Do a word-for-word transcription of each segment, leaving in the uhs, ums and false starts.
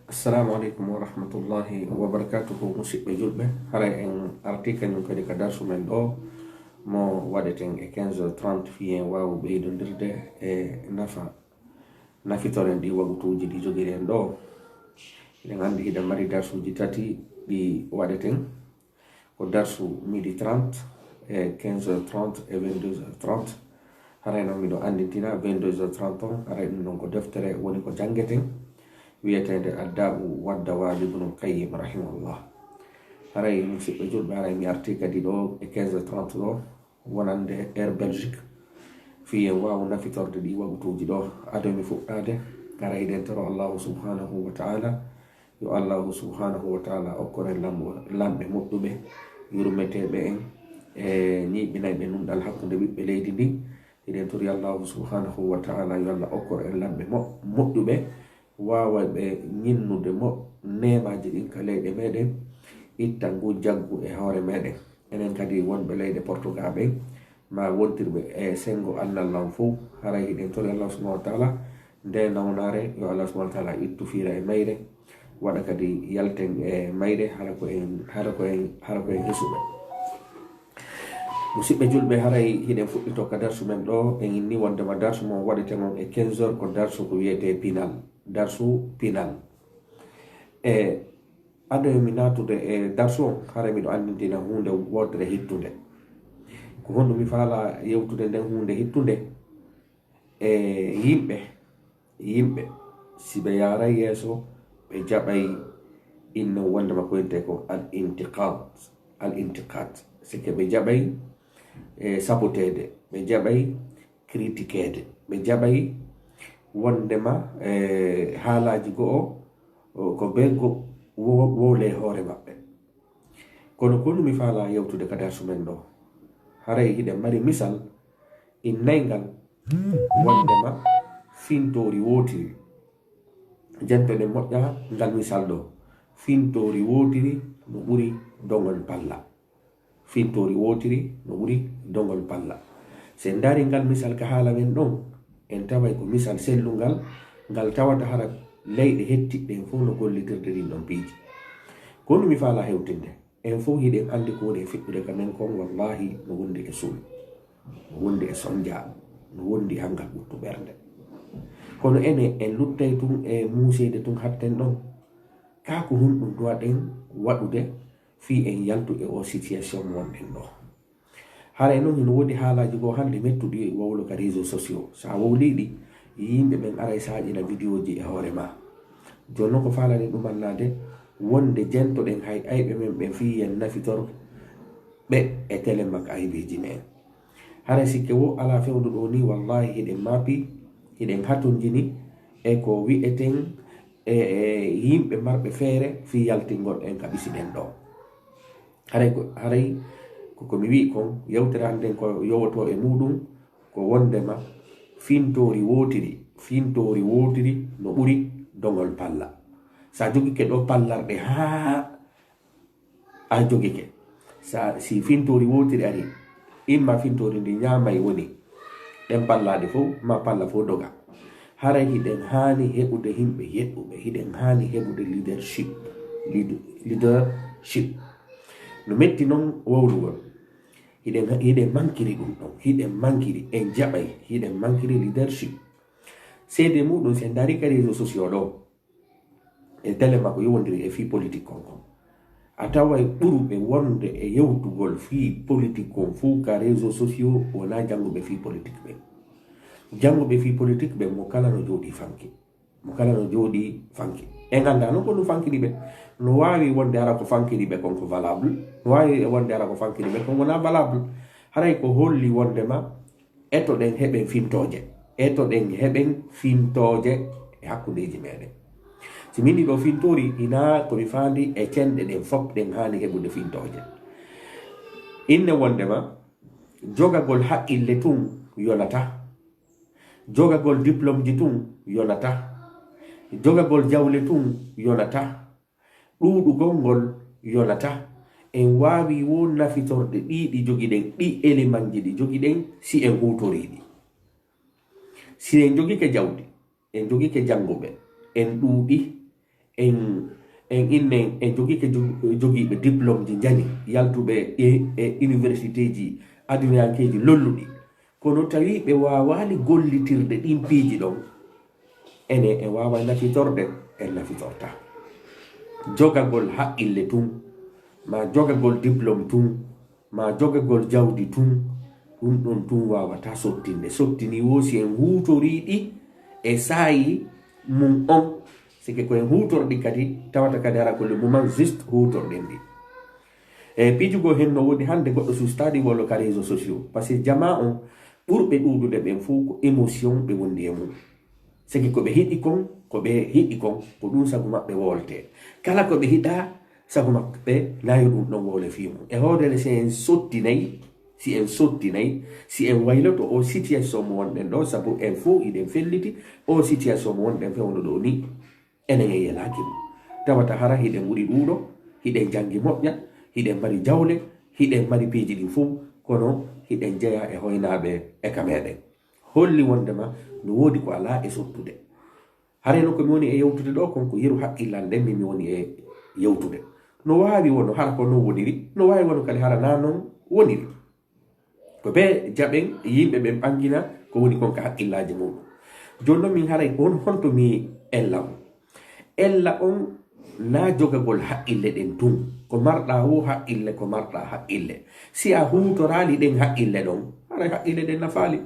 Assalamu aleykum wa rahmatullahi wa barakatuhu, musidɓe julɓe. Haray en artii kañum kadi ka darsu men ɗo mo waɗeten e quinze heures trente, fii en waawu ɓeydondirde e nafa nafitoren ɗi wagutuuji ɗi jogiɗen ɗo. Eɗen anndi hiɗen mari darsuuji tati ɗi waɗeten. Ko darsu midi trente e quinze heures trente e vingt-deux heures trente. Haray noon miɗo anndintina vingt-deux heures trente on, haray ɗum ɗon ko deftere woni ko janngeten, wiyeteende Adda'u Waddawaa, Ibnul Qayyim rahimahullah. Haray musidɓe julɓe, haray mi artii kadi ɗo e quinze heures trente ɗo, wonande Air Belgique, fii en waawu nafitorde ɗi wagutuuji ɗo. Ado mi fuɗɗaade, haray hiɗen toro Allahu subhanahu wa ta'ala, yo Allahu subhanahu wa ta'ala okkor en lamɓe moƴƴuɓe, yurmeteeɓe en, e ñiiɓinayɓe nunɗal hakkunde ɓiɓɓe leydi ndi. Hiɗen tori Allahu subhanahu wa ta'ala yo Allah okkor en lamɓe mo-, moƴƴuɓe, waawayɓe ñinnude mo neemaaji ɗin ka leyɗe meɗen, itta ngu jaggu e hoore meɗen. Enen kadi wonɓe leyɗe Portugal ɓen, ma wontirɓe e senngo annal lan fow, haray hiɗen tori Allah subhanahu wa ta'ala nde nawnaare, yo Allah subhanahu wa ta'ala ittu fiira e mayre, waɗa kadi yalten e mayre, hara ko en, hara ko en, hara ko en hisuɓe. Musidɓe julɓe, haray hiɗen fuɗɗito ka darsu men ɗo, en inni wondema darsu mo waɗeten on e quinze heures ko darsu ko wiyetee pinal, darsu pinal. E ado mi naatude e darsu on, haray miɗo anndintina huunde wootere hittunde. Ko honɗum mi faala yewtude nden huunde hittunde? E yimɓe, yimɓe, si ɓe yaaray yeeso, ɓe jaɓay inno wondema ko wiyetee ko al intiqad, al intiqad. C'est que ɓe jaɓay, e, saboteede, ɓe jaɓay kritikeede, ɓe jaɓay wondema, e, haalaaji go'o, o, ko ɓe go-, wo-, wowle hoore maɓɓe. Kono ko honɗum mi faala yewtude ka darsu men ɗo? Haray hiɗen mari misal innayngal wondema fintoori wootiri. Jantoɗen moƴƴa ngal misal ɗo. Fintoori wootiri no ɓuri doŋol palla. Fintoori wootiri no ɓuri doŋol palla. Si en ndaari ngal misal ka haala men ɗon, en taway ko misal sellungal, ngal tawata hara leyɗe hettiɗɗe en fow no gollitirde ɗin ɗon piiji. Ko honɗum mi faala hewtinde? En fow hiɗen anndi ko woni e fiɓɓude ka men kon, wallahi, no wondi e suul, no wondi e sonja, no wondi e hangal ɓuttu ɓernde. Kono enen, en luttay tun e muuseede tun hatten ɗon. Kaa ko honɗum duwaɗen waɗude fii en yaltu e oo situation mo wonɗen ɗo? Haray non hino woodi haalaaji goo hannde mettuɗi wowlo ka réseaux sociaux. Si a wowlii ɗi, yimɓe ɓen aray saaƴina vidéoji e hoore maa. Jooni non ko faalani ɗumannaade wonde jentoɗen hay ayɓe men ɓen fii yen nafitor ɓe e télé mak aybeeji men. Haray sikke woo alaa fewndo ɗoo nii, wallaahi hiɗen maapi, hiɗen hatonjini e ko wi'eten e, e yimɓe marɓe feere fii yaltingol en ka ɓisiɗen ɗoo. Haray ko, haray ko, ko mi wi'i kon, yewtere an nden ko yowotoo e muuɗum ko wondema fintoori wootiri, fintoori wootiri no ɓuri doŋol palla. Si a jogike ɗoo pallarɗe haa a jogike, si a, si fintoori wootiri ari, imma fintoori ndi ñaamay woni ɗen pallaaɗe fow, ma palla fow doga. Haray hiɗen haani heɓude yimɓe yeɗɗuɓe, hiɗen haani heɓude leadership, lead-, leadership. No metti non wowlugol. Hiɗen, hiɗen mankiri ɗum ɗon, hiɗen mankiri, en jaɓay, hiɗen mankiri leadership. Seede muuɗum, si en ndaari ka réseaux sociaux ɗoo, e télé makko yowondiri e fii politique kon kon, a taway ɓurɓe wonde e yewtugol fii politique kon fow ka réseaux sociaux wonaa jannguɓe fii politique ɓen. Jannguɓe fii politique ɓen, mo kala no jooɗii fanki. Mo kala no jooɗii fanki. En anndaa non ko ɗum fankini ɓe. No waawi wonde hara ko fankini ɓe kon ko valable. No waawi wonde hara ko fankini ɓe kon wonaa valable. Haray ko holli wondema etoɗen heɓen fintooje. Etoɗen heɓen fintooje e hakkundeeji meɗen. Si min ɗiɗo fintoori, hinaa ko mi faandi e cenɗe ɗen fof ɗen haani heɓude fintooje. Inne wondema jogagol haqqille tun yonataa. Jogagol diplômeji tun yonataa. Jogagol jawle tun yonataa. Ɗuuɗugol ngol yonataa. En waawi wo nafitorde ɗii ɗi jogiɗen, ɗii elementji ɗi jogiɗen, si en huutorii ɗi. Si en jogike jawdi, en jogike jannguɓe, en ɗuuɗi, En, en innen en jogike jo-, jogiiɓe diplômeji njani, yaltuɓe e, e universitéji aduniyankeeji lolluɗi. Kono tawi ɓe waawaali gollitirde ɗin piiji ɗon. Enen en waaway nafitorde, en nafitorta. Jogagol haqqille tun, ma jogagol diplôme tun, ma jogagol jawdi tun, ɗun ɗon tun waawata sottinde. Sottini wo si en huutorii ɗi e saayi mun on, sike ko en huutorɗi kadi, tawata kadi hara ko le moment juste huutorɗen ɗi. E piiji goo hen no woni hannde goɗɗo sustaɗi walla ka réseaux sociaux. Parce que jamaa on ɓurɓe ɗuuɗude ɓen fow ko émotion ɓe wondi e mun. Sike ko ɓe hiɗi kon, ko ɓe hiɗi kon, ko ɗun sabu maɓɓe woolte. Kala ko ɓe hiɗa, sabu maɓɓe nayo ɗun ɗon woole fii mun. E hoore le, si en sottinay, si en sottinay, si en wayloto o situation mo wonɗen ɗo, sabu en fow hiɗen felliti, o situation mo wonɗen fewndo ɗo ni, enen en yelaaki mo. Tawata hara hiɗen ɓuri ɗuuɗo, hiɗen jangi moƴƴa, hiɗen mari jawle, hiɗen mari piiji ɗin fow, kono hiɗen jeya e hoynaaɓe e ka meɗen. Holli wondema no woodi ko alaa e sottude. Haray no ko mi woni e yewtude ɗo kon ko yeru haqqillan ɗen min mi woni e yewtude. No waawi wono hara ko non woniri, no waawi wono kadi hara na non woniri. Ko ɓe jaɓen yimɓe ɓen ɓangina ko woni kon ka haqqillaaji muɗum. Jooni non min haray on honto mi ella on? Ella on na jogagol haqqille ɗen tun. Ko marɗa wo haqqille, ko marɗa haqqille. Si a huutoraali ɗen haqqille ɗon, haray haqqille ɗen nafaali.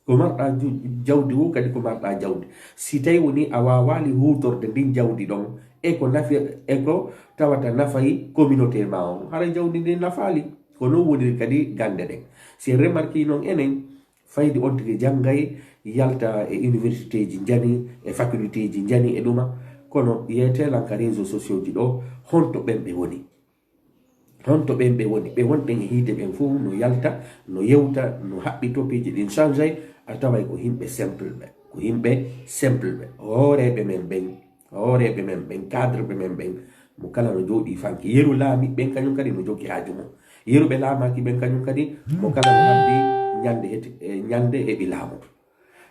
Ko marɗa ju-, jawdi wo kadi ko marɗa jawdi. Si tawi woni a waawaali huutorde ndin jawdi ɗon, e ko nafi, e ko tawata nafay communauté ma on, haray jawdi ndin nafaali. Ko non woniri kadi gannde ɗen. Si en remarki non enen, fayde on tigi janngay, yalta e universitéji njani, e facultéji njani e ɗuma, kono yeetelan ka réseaux sociaux ji ɗo, honto ɓen ɓe woni? Honto ɓen ɓe woni? Ɓe wonɗen e hiite ɓen fow no yalta, no yewta, no haɓɓi topiiji ɗin changay, a taway ko yimɓe simple ɓe, ko yimɓe simple ɓe, hooreeɓe men ɓen, hooreeɓe men ɓen, cadre ɓe men ɓen, mo kala no jooɗii fanki. Yeru laamiiɓe ɓen kañum kadi no jogii haaju mum. Yeru ɓe laamaaki ɓen kañum kadi, mo kala no habbi ñande heti-, e ñande heɓi laamu.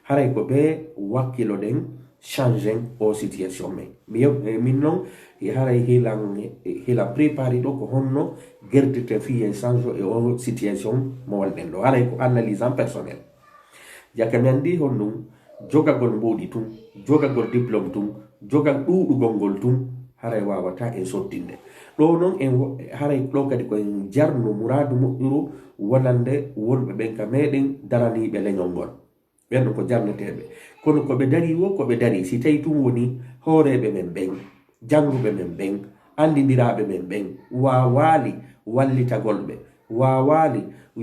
Haray ko ɓe wakkiloɗen, changen o situation men. Mi yew-, e min non, e haray hilan, hilan préparé ɗo ko honno gertirten fii en change e o situation mo wonɗen ɗo. Haray ko analyse en personnel. Jaka mi anndi honɗum jogagol mboɗi tun, jogagol diplôme tun, jogal ɗuuɗugol ngol tun, haray waawata en sottinde. Ɗo non en wo-, haray ɗo kadi ko en jarno muraadu moƴƴuru wonande wonɓe ɓen ka meɗen daraniiɓe leñol ngol. Ɓen ko jarneteeɓe. Kono ko ɓe darii wo, ko ɓe darii, si tawi tun woni hooreeɓe men ɓen, jannguɓe men ɓen, anndindiraaɓe men ɓen, waawaali wallitagol ɓe, waawaali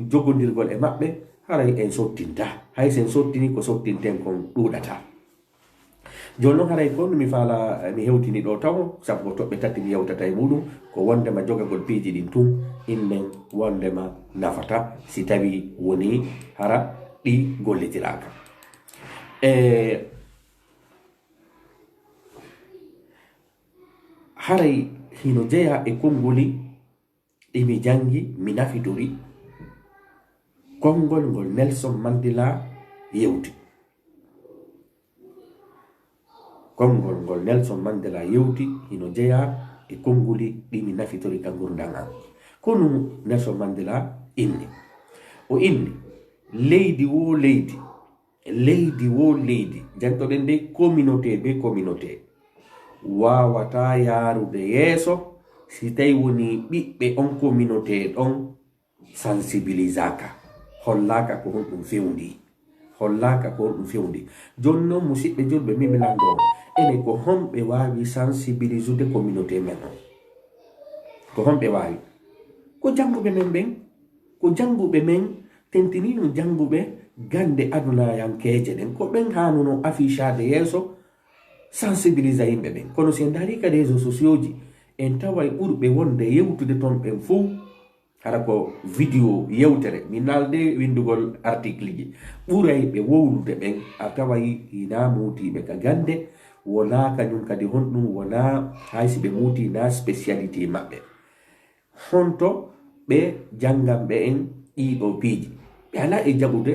jogondirgol e maɓɓe, haray en sottinta. Hay si en sottini, ko sottinten kon ɗuuɗata. Jooni non haray ko mi faala, mi hewtini ɗo taw, sabu ko toɓɓe tati mi yewtata e muɗum, ko wondema jogagol piiji ɗin tun, innen wondema nafata, si tawi woni hara ɗi gollitiraaka. E haray hino jeyaa e konngoli ɗi mi janngi, mi nafitori, konngol ngol Nelson Mandela yewti. Konngol ngol Nelson Mandela yewti hino jeyaa e konngoli ɗi mi nafitori ka ngurndan an. Ko no Nelson Mandela inni? O inni, leydi wo leydi, leydi wo leydi, jantoɗen de communauté be communauté, waawataa yaarude yeeso si tawi woni ɓiɓɓe on communauté ɗon sensibilisaaka, hollaaka ko honɗum fewndi, hollaaka ko honɗum fewndi. Jooni non, musiɓɓe julɓe, min mi lanndoo on, enen ko honɓe waawi sensibilisude communauté men on? Ko honɓe waawi? Ko jannguɓe men ɓen, ko jannguɓe men, tentiniino jannguɓe gannde adunayankeeje ɗen, ko ɓen haanuno affichaade yeeso, sensibilisa yimɓe ɓen. Kono si en ndaarii ka réseaux sociaux ji, en taway ɓurɓe wonde yewtude ton ɓen fow, hara ko vidéo yewtere, mi naalde winndugol article ji, ɓuray ɓe wowlude ɓen, a taway hinaa muutiiɓe ka gannde, wonaa kañum kadi honɗum, wonaa hay si ɓe muutii, naa spécialité maɓɓe. Honto ɓe jannganɓe en ɗii ɗoo piiji? Ɓe alaa e jaɓude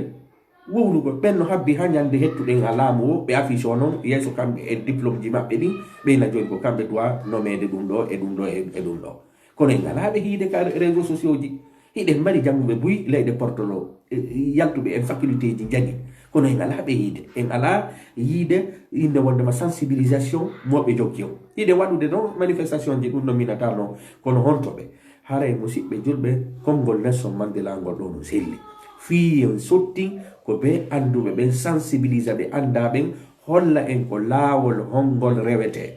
wowlugol. Ɓen no habbi haa ñannde hettuɗen a laamu o, ɓe affiche o noon yeeso kamɓe e diplôme ji maɓɓe ɗin, ɓeyna jooni ko kamɓe duwa nomeede ɗum ɗo e ɗum ɗo e, e ɗum ɗo. Kono en alaa ɓe hiide ka réseaux sociaux ji. Hiɗen mari jannguɓe buy leyɗe portolo, e, yaltuɓe en faculté ji njaɗi. Kono en alaa ɓe yiide. En alaa yiide innde wondema sensibilisation mo ɓe jokki o. Hiɗen waɗude noon manifestation ji, ɗum no minata noon. Kono honto ɓe? Haray musiɓɓe julɓe, konngol Nelson Mandela ngol ɗo no selli. Fii en sottin ko ɓe annduɓe ɓen, sensibilisa ɓe annda ɓen, holla en ko laawol honngol rewetee.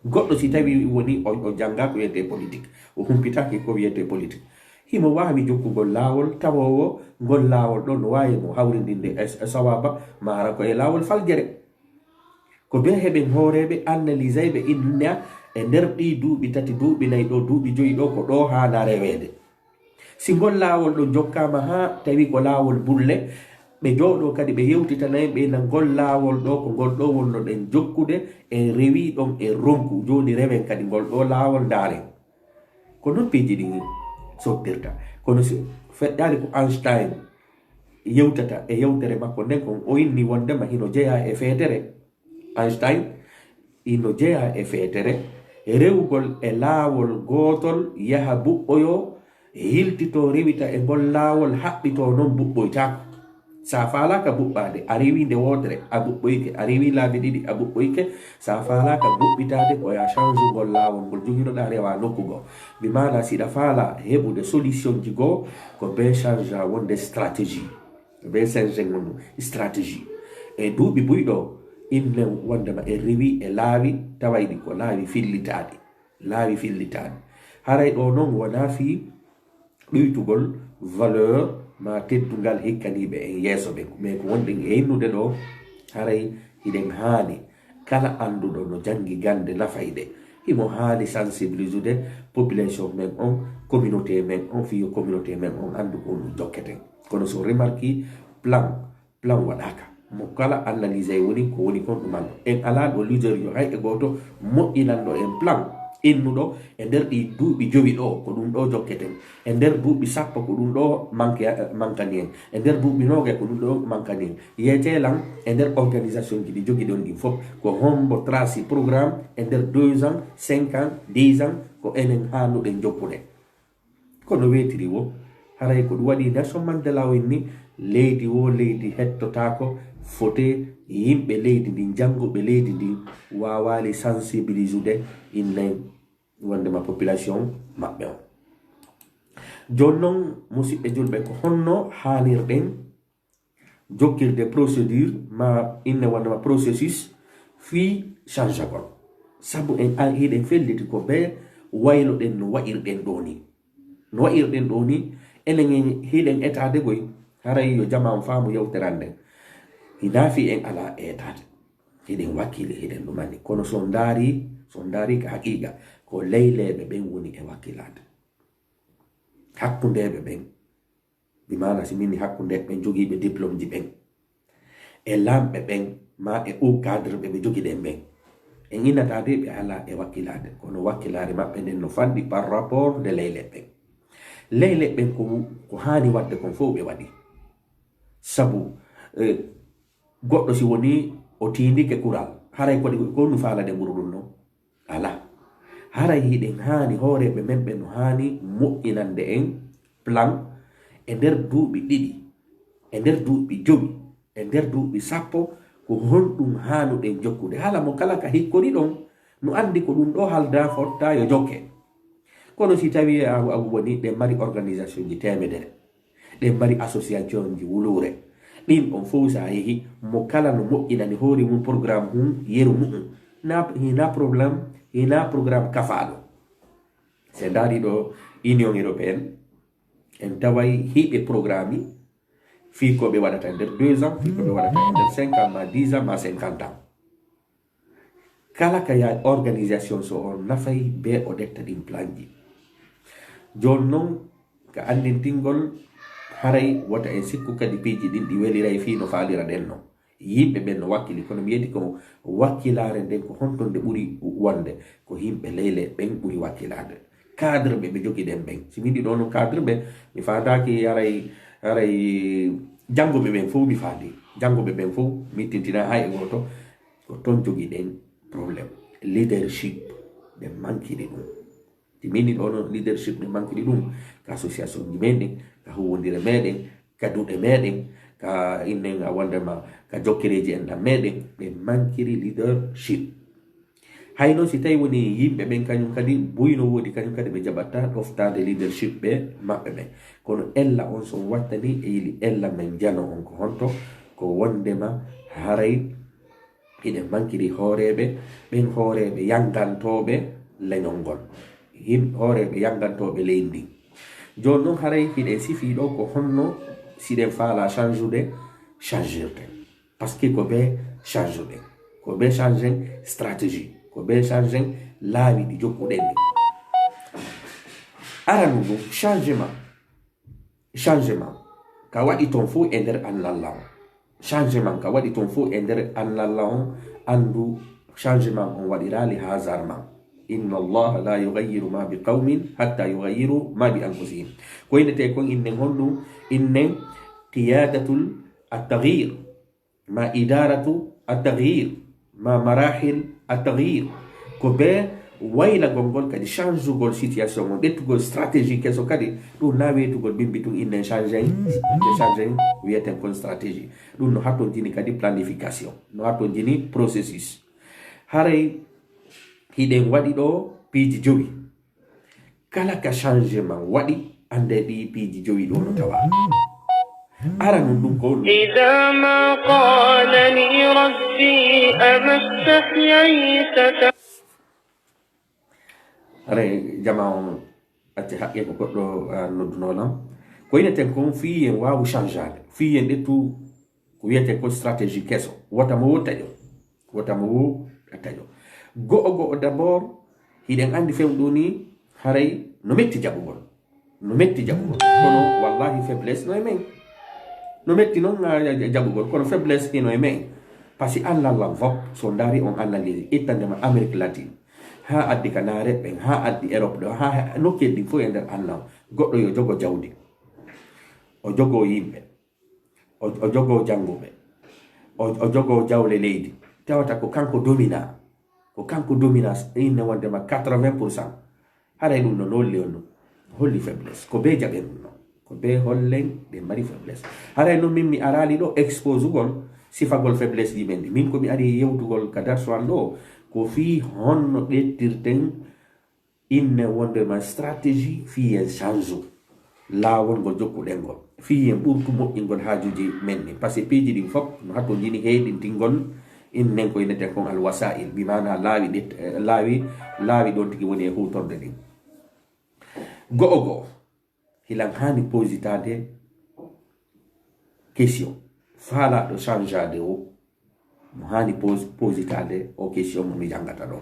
Goɗɗo si tawi woni o, o jannga ko wiyetee politique, o humpitaaki ko wiyetee politique, himo waawi jokkugol laawol tawoowo ngol laawol ɗon no waawi mo hawrindinde e, e sawaba, maara ko e laawol faljere. Ko ɓe heɓen hooreeɓe, analysayɓe, inna e nder ɗii duuɓi tati, duuɓi nayi ɗo, duuɓi joyi ɗo, ko ɗo haana reweede. Si ngol laawol ɗon jokkaama haa tawi ko laawol bulle, ɓe jooɗoo kadi ɓe yewtitanay ɓe na ngol laawol ɗo, ko ngol ɗo wonnoɗen jokkude, en rewii ɗon e ronku. Jooni rewen kadi ngol ɗo laawol, ndaaren. Ko non piiji ɗin sottirta. Kono si feƴƴaali ko Einstein yewtata e yewtere makko nden, kon o inni wondema hino jeyaa e feetere. Einstein, ino jeyaa e feetere rewugol e laawol gootol, yaha buɓɓoyoo, yiltitoo, rewita e ngol laawol, haɓɓitoo, non buɓɓoytaako. Sa faalaaka buɓɓaade, a rewii nde wootere, a buɓɓoyke, a rewii laabi ɗiɗi, a buɓɓoyke. Sa faalaaka buɓɓitaade, ko yaa change ngol laawol ngol joginoɗaa, rewaa nokku goo. Bi maanaa, siɗa faalaa heɓude solution ji goo, ko bee change wonde stratégie. Bee change ngon stratégie. E duuɓi buy ɗo, inne wondema e rewi e laawi, tawayɗi ko laawi fillitaaɗi. Laawi fillitaaɗi. Haray ɗo non wonaa fii ɗuytugol valeur maa teddungal hikkaniiɓe en yeeso ɓen. Mais ko wonɗen e innude ɗo, haray hiɗen haani kala annduɗo no janngi gannde nafayɗe, himo haani sensibiliser population men on, communauté men on, fii yo communauté men on anndu ko ɗum jokketen. Kono so remarque plan, plan waɗaaka. Mo kala analyse woni ko woni kon ɗum anndu. En alaa ɗo leader yo hay e gooto moƴƴinanɗo en plan innuɗo e nder ɗi duuɓi jowi ɗo, ko ɗum ɗo jokketen. E nder duuɓi sappo, ko ɗum ɗo manque, mankani en. E nder duuɓi noogay, ko ɗum ɗo mankani en. Yeetee lan e nder organisation ji ɗi jogiɗon ɗin fof, ko hombo tracé programme e nder deux ans, cinq ans, dix ans, ko enen haanduɗen jokkude. Kono weetiri wo, haray ko ɗum waɗi Nelson Mandela o inni, leydi wo leydi hettotaako, fote yimɓe leydi ndin, jannguɓe leydi ndin, waawaali sensibiliser ude inne wondema population maɓɓe on. Jooni non, musiɓɓe julɓe, ko honno haanirɗen jokkirde procédure ma inne wondema processus fii changagol? Sabu en a-, hiɗen felliti ko bee wayloɗen no waɗirɗen ɗoo ni. No waɗirɗen ɗoo ni, enen en hiɗen etaade koy, haray yo jamaa on faamu yewtere an nden. Hinaa fii en alaa e etaade. Hiɗen wakkili, hiɗen ɗumani. Kono so ndaari, so ndaari ka haqiiqa, ko leyleeɓe ɓen woni e wakkilaade. Hakkundeeɓe ɓen. Bi maana, si min hakkunde ɓen jogiiɓe diplôme ji ɓen, e laamɓe ɓen, maa e haut cadre ɓe ɓe jogiɗen ɓen, en innataa de ɓe alaa e wakkilaade, kono wakkilaare maɓɓe nden no fanɗi par rapport nde leyleeɓe ɓen. Leyleeɓe ɓen ko, ko haani waɗde kon fof ɓe waɗi. Sabu, eh, goɗɗo si woni o tiindike kural, haray kodi ko honɗum faalade mburu ɗum non? Alaa. Haray hiɗen haani, hooreeɓe men ɓen no haani moƴƴinande en plan e nder duuɓi ɗiɗi, e nder duuɓi jowi, e nder duuɓi sappo, ko honɗum haanuɗen jokkude. Hala mo kala ka hikkori ɗon, no anndi ko ɗum ɗo halda fotta yo jokke. Kono si tawi a, a woni ɗen mari organisation ji teemedere, ɗen mari association ji wuluure. Ɗin on fof sa yehi, mo kala no moƴƴinani hoore mum programme hum, yeru mu'um. Na, hina problème, hina programme kafaaɗo. Se ndaari ɗo Union Européenne, en taway hiɓe programme fii ko ɓe waɗata e nder deux ans, fii ko ɓe waɗata e nder cinq ans, ma dix ans, ma cinquante ans. Kala ka ya organisation so on nafay be o ɗetta ɗin plan ji. Jooni non, ka anndintingol, haray wota en sikku kadi piiji ɗin ɗi weliray fii no faaliraɗen non. Yimɓe ɓen no wakkili, kono mi yetti ko wakkilaare nden ko honto nde ɓuri wonde, ko yimɓe leyle ɓen ɓuri wakkilaade. Cadre ɓe ɓe jogiɗen ɓen. Si min ɗi ɗo no cadre ɓe, mi faandaaki haray, haray Jannguɓe ɓen fof mi faandi. Jannguɓe ɓen fof mi tintina hay e gooto. Ko toon jogiɗen problème. Leadership ɓe mankiri ɗum. Timini ɗo no leadership ɓe mankiri ɗum. Ka association ji meɗen, ka huwondire meɗen, ka duɗe meɗen, ka innen a wondema ka jokkereeji en ɗan meɗen, ɓe mankiri leadership. Hay noon si tawi woni yimɓe ɓen kañum kadi buy no woodi kañum kadi ɓe jaɓatta ɗoftaade leadership ɓe maɓɓe ɓen. Kono ella on so wattani e yili ella men jano on ko honto? Ko wondema haray hiɗen mankiri hooreeɓe, ɓen hooreeɓe yanngantooɓe leñol ngol. Yim-, hooreeɓe yanngantooɓe leydi ndin. Jooni noon haray hiɗen sifii ɗo ko honno siɗen faala change-ude, change-irten. Parce que ko ɓe change-uɗen. Ko ɓe change-en stratégie. Ko ɓe change-en laawi ɗi jokkuɗen ɗin. Aranu ndu changement. Changement. Ka waɗi toon fof e nder annalla on. Changement ka waɗi toon fof e nder annalla on. Anndu changement on waɗiraali hasardement. Inna Allah la yughayyiru ma bi qawmin hatta yughayyiru ma bi anfusihim. Ko innetee kon innen honɗum? Innen qiyadatul at-taghyir. Ma idaratu at-taghyir, ma marahil at-taghyir. Ko be waylagol ngol kadi changugol situation on, ƴettugol stratégie keso kadi, ɗum na wiyetugol bimbi tun innen change, change wiyeten kon stratégie. Ɗum no hatonjini kadi planification, no hatonjini processus. Haray hiɗen waɗi ɗo piiji jowi. Kala ka changement waɗi, annde ɗi piiji jowi ɗo no tawa. Ara nun ɗum ko. إذا ما قال لي ربي أما استحييت ت- Haray jama on acce haqqe ko goɗɗo, ah, nodduno lan. Ko ina ten kon fii en waawu changeade. Fii en ɗettu ko wiyete ko stratégie keso. Wota mo wo taƴo. Wota mo wo taƴo. Go'o go'o d'abord, hiɗen andi few ɗo ni, haray no metti jaɓugol. No metti jaɓugol. Kono wallahi faiblesse no e men. No metti non, ah, ja-, ja-, jaɓugol. Kono faiblesse hino e men. Parce que annal lan fop, so ndaari on analyse, ittande ma Amérique latine. Ha addi ka naare ɓen, ha addi Europe ɗo, ha, ha nokkeli ɗin fof e nder annal. Goɗɗo yo jogo jawdi. O jogo yimɓe. O, o jogoo jannguɓe, o, o jogoo jawle leydi, tawata ko kanko domina, ko kanko domina, inne wondema quatre-vingts pour cent. Haray ɗum no holli on ɗum? Holli faiblesse. Ko be jaɓen ɗum non. Ko be hollen ɗe mari faiblesse. Haray non min mi araali ɗo exposugol sifagol faiblesse ji men ɗi. Min ko mi ari yewtugol ka darsu an ɗo, ko fii honno ɗettirten inne wondema stratégie fii en change laawol ngol jokkuɗen ngol, fii en ɓurtu moƴƴingol haajuuji men ɗin. Parce que piiji ɗin fof no hatonjini heyɗintingol innen ko inneten kon alwasa'il, bi maana laawi ɗi, eh, laawi, laawi ɗon tigi woni e huutorde ɗin. Go'o go'o, hilan haani positaade question. Faalaaɗo changeade o, mo haani pos-, positaade o question mo mi janngata ɗo.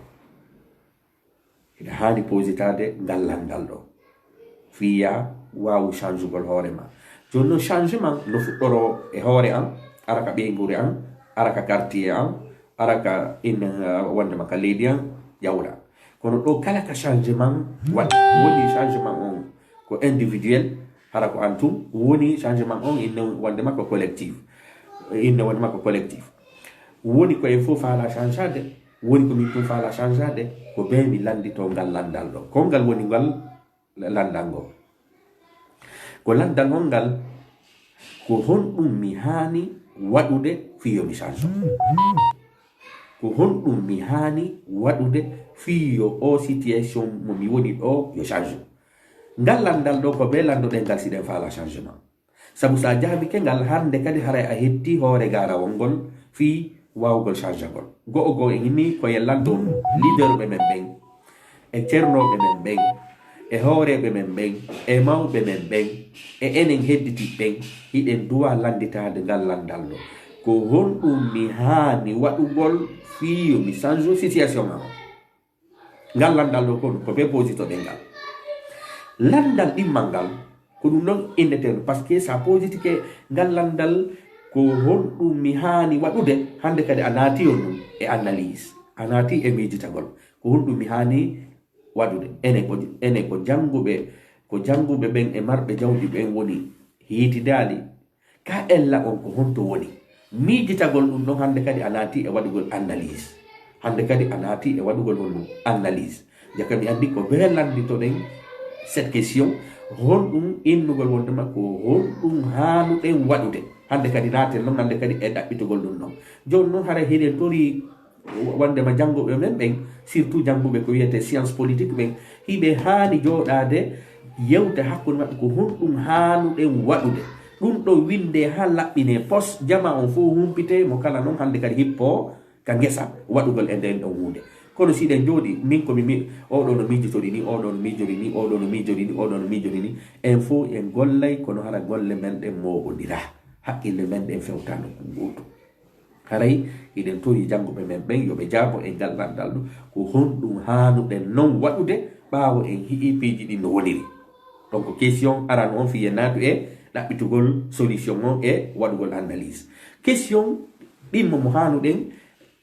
Hiɗa haani positaade ngal lanndal ɗo. Fii ya waawu changugol hoore ma. Jooni non changement no fuɗɗoroo e hoore an, ara ka ɓeynguure an, ara ka quartier an, ara ka inne, uh, wondema ka leydi an, ƴawra. Kono ɗo kala ka changement waɗi. Woni changement on ko individuel, hara ko an tun. Woni changement on inne wondema ko collectif. Inne wondema ko collectif. Woni ko en fof faala changeade, woni ko min tun faala changeade, ko be mi lanndito ngal lanndal ɗo. Ko ngal woni ngal lanndal ngol. Ko lanndal on ngal, ko honɗum mi haani waɗude fii yo mi change? Ko honɗum mi haani waɗude fii yo o situation mo mi woni ɗo yo change? Ngal lanndal ɗo ko be lanndoɗen ngal siɗen faala changement. Sabu sa jaabike ngal hannde kadi haray a hetti hoore gaarawol ngol fii waawugol changagol. Go'o go'o en inni ko en lanndo leader ɓe men ɓen, e ceernooɓe men ɓen, e hooreeɓe men ɓen, e mawɓe men ɓen, e enen hedditiiɓe ɓen, hiɗen duwa lannditaade ngal lanndal ɗo. Ko honɗum mi haani waɗugol fii yo mi change situation am? Ngal lanndal ɗo ko, ko be positoɗen ngal. Lanndal ɗimmal ngal, ko ɗum ɗon innetee ɗum, parce que sa positike ngal lanndal, ko honɗum mi haani waɗude, hannde kadi a naati on ɗum e analyse, a naati e miijitagol. Ko honɗum mi haani waɗude? Enen ko, enen ko jannguɓe, ko jannguɓe ɓen e marɓe jawdi ɓen woni hiitidaali, Ka ella on ko honto woni? Miijitagol ɗum ɗon hannde kadi a naati e waɗugol analyse. Hannde kadi a naati e waɗugol honno analyse. Jaka mi anndi ko bee lannditoɗen cette question, honɗum innugol wondema ko honɗum haanuɗen waɗude? Hannde kadi naaten non, hannde kadi e ɗaɓɓitugol ɗum ɗon. Jooni non hara hiɗen tori wondema jannguɓe men ɓen, surtout jannguɓe ko wiyetee science politique ɓen, hiɓe haani jooɗaade yewta hakkunde maɓɓe ko honɗum haanuɗen waɗude. Ɗum ɗo winndee haa laɓɓinee pos, jamaa on fof humpitee, mo kala non hannde kadi hippoo ka ngesa waɗugol e nden ɗon huunde. Kono si ɗen jooɗii, min ko mi mi-, oo ɗoo no miijotori ni, oo ɗoo no miijori ni, oo ɗoo no miijori ni, oo ɗoo no miijori ni, en fof en gollay, kono hara golle men ɗen mooɓondiraa, haqqille men ɗen fewtaa nokku gootu. Haray hiɗen tori jannguɓe men ɓen yo ɓe jaabo e ngal lanndal ɗo, ko honɗum haanuɗen non waɗude ɓaawo en hi'ii piiji ɗin no woniri? Donc question arano on fii en naatu e ɗaɓɓitugol solution on e waɗugol analyse. Question ɗimmo mo haanuɗen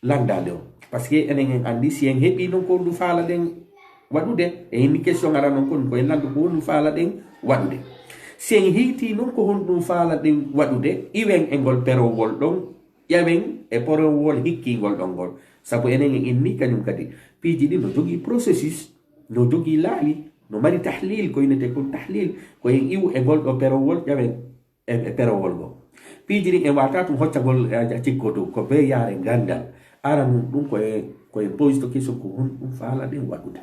lanndaade on. Parce que enen en anndi si en heɓii non ko honɗum faalaɗen waɗude, e inni question arano kon ko en lanndu ko honɗum faalaɗen waɗude. Si en hiitii non ko honɗum faalaɗen waɗude, iwen e ngol perowol ɗon, ƴawen e perowol hikkingol ɗon ngol. Sabu enen en inni kañum kadi piiji ɗin no jogii processus, no jogii laawi, no mari tahlil, ko innetee kon tahlil, ko en iwu e ngol ɗo perowol, ƴawen e, e perowol ngo. Piiji ɗin en waata tun hoccagol, eh, a cikkoto ko bee yaare nganndal. Aranun ɗum ko e, ko e poisto keso ko honɗum faalaɗen waɗude.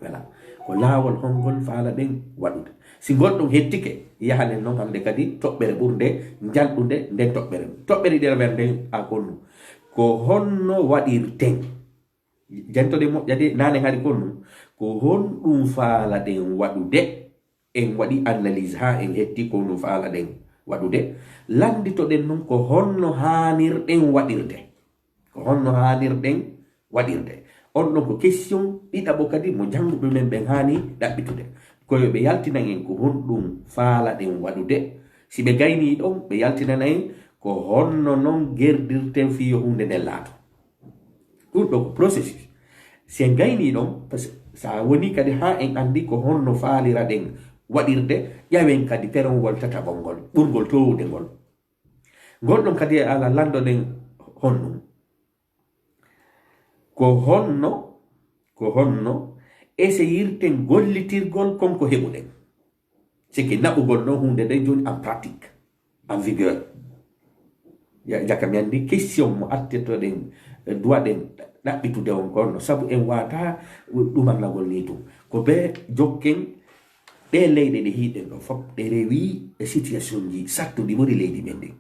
Voilà. Ko laawol honngol faalaɗen waɗude. Si ngol ɗum hettike, yahanen non hannde kadi toɓɓere ɓurnde njanɗunde nden toɓɓere. Toɓɓere ɗiɗaɓere nden a konnu. Ko honno waɗirten? Jantoɗen moƴƴa de, naane hari konnu. Ko honɗum faalaɗen waɗude? En waɗi analyse haa en hetti ko honɗum faalaɗen waɗude. Lannditoɗen non ko honno haanirɗen waɗirde. Ko honno haanirɗen waɗirde? On ɗon ko question ɗiɗaɓo kadi mo jannguɓe men ɓen haani ɗaɓɓitude. Ko yo ɓe yaltinan en ko honɗum faalaɗen waɗude. Si ɓe gaynii ɗon, ɓe yaltinana en ko honno non gerdirten fii yo huunde nden laato. Ɗum ɗo ko processus. Si en gaynii ɗon, parce que so a wonii kadi haa en anndi ko honno faaliraɗen waɗirde, ƴawen kadi perowol tataɓol ngol, ɓurngol toowude ngol. Ngol ɗon kadi ala lanndoɗen honɗum. Ko honno, ko honno eseyirten gollitirgol kon ko heɓuɗen? Sike naɓugol non huunde nden jooni en pratique, en vigueur. Ya, jaka mi anndi question mo artirtoɗen, eh, duwaɗen ɗaɓɓitude on ko honno, sabu en waata ɗumannagol ni tun. Ko bee jokken ɗe leyɗe ɗe hiiɗen ɗo fof, ɗe rewi e situation ji sattuɗi ɓuri leydi men ndin.